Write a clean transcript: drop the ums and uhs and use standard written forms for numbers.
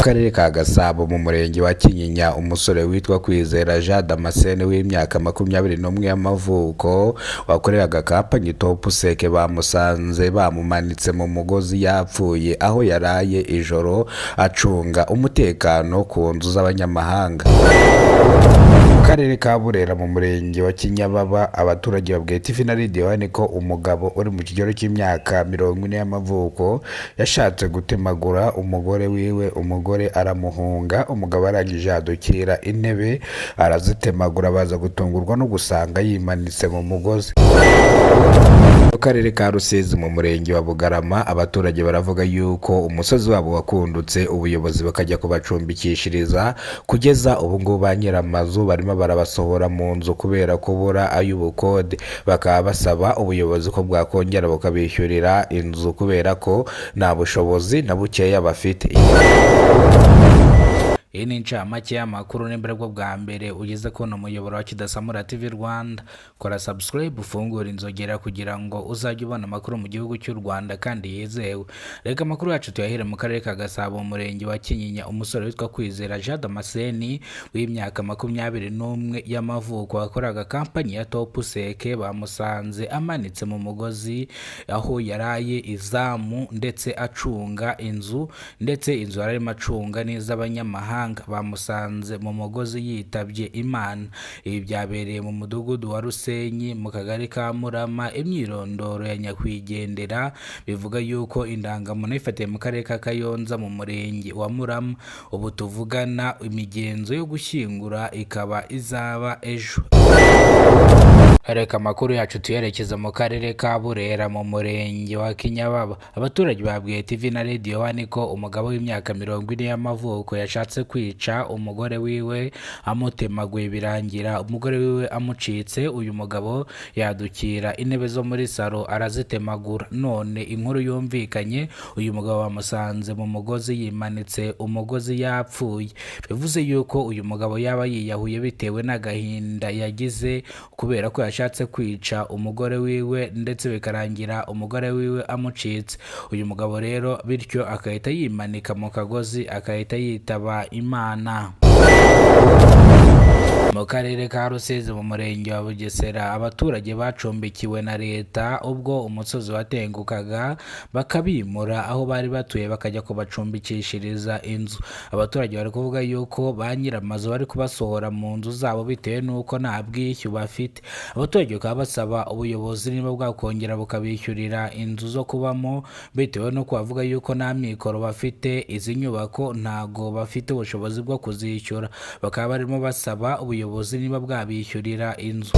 Karere ka Gasabo mu murenge wa Kinyinya, umusore witwa Kwizera Jean Damascene w'imyaka 21 y'amavuko wakoreraga kampani Top Sec bamusanze bamumanitse mu mugozi yapfuye, aho yaraye ijoro acunga umutekano ku nzu z'abanyamahanga. Mu karere ka Burera mu murenge wa Kinyababa, abaturage babwiye TV na Radio One ko umugabo uri mu kigero cy'imyaka 40 y'amavuko yashatse gutemagura umugore wiwe, umugore aramuhunga, umugabo arangije yadukira intebe arazitemagura, baza gutungurwa no gusanga yimanitse mu mugozi. Mu karere ka Rusizi mu murenge wa Bugarama, abaturage baravuga yuko umusozi wabo wakundutse, ubuyobozi bakajya kubacumbikishiriza. Kugeza ubu ngubu ba nyir'amazu barimo barabasohora mu nzu kubera kubura ay'ubukode, bakaba basaba ubuyobozi ko bwakongera bukabishyurira inzu kubera ko nta bushobozi na bukeya bafite. Iyi ni incamake y'amakuru. Nimba bwo bwa mbere ugeze kubona umuyoboro wa Kidasamura TV Rwanda, kora subscribe, ufungure inzogera kugira ngo uzajye ubona amakuru mu gihugu cy'u Rwanda kandi yizewe. Reka amakuru yacu tuyahere mu karere ka Gasabo mu murenge wa Kinyinya. Umusore witwa Kwizera Jean Damascene w'imyaka 21 y'amavuko wakoraga kampani ya Top Sec bamusanze amanitse mu mugozi aho yaraye izamu ndetse acunga inzu, ndetse inzu yari arimo acunga n'iz'abanyamahanga. Bamusanze mu mugozi yitabye Imana. Ibi byabereye mu mudugudu wa Rusenyi mu kagari ka Murama. Imyirondoro ya nyakwigendera bivuga yuko indangamuntu yifatiye mu karere ka Kayonza mu murenge wa Murama. Ubu tuvugana imigenzo yo gushyingura ikaba izaba ejo. Reka amakuru yacu tuyerekeza mu karere ka Burera mu murenge wa Kinyababa. Abaturage babwiye TV na Radio One ko umugabo w'imyaka 40 y'amavuko yashatse kwica umugore wiwe amutemaguye, birangira umugore wiwe amucitse. Uyu mugabo yadukira intebe zo muri salo arazitemagura. None inkuru yumvikanye, uyu mugabo bamusanze mu mugozi yimanitse umugozi yapfuye. Bivuze yuko uyu mugabo yaba yiyahuye bitewe n'agahinda yagize kubera ko yashatse kwica umugore wiwe, ndetse bikarangira umugore wiwe amucitse. Uyu mugabo rero bityo agahita yimanika mu kagozi, agahita yitaba Imana. Mu karere ka Rusizi mu murenge wa Bugesera, abaturage bacumbikiwe na leta ubwo umusozi watengukaga bakabimura aho bari batuye bakajya kubacumbikishiriza inzu. Abaturage bari kuvuga yuko ba nyir'amazu bari kubasohora mu nzu zabo bitewe n'uko nta bwishyu bafite. Abaturage bakaba basaba ubuyobozi niba bwakongera bukabishyurira inzu zo kubamo, bitewe n'uko bavuga yuko nta mikoro bafite, izi nyubako ntago bafite ubushobozi bwo kuzishyura. Bakaba barimo basaba ubuyobozi niba bwabishyurira inzu.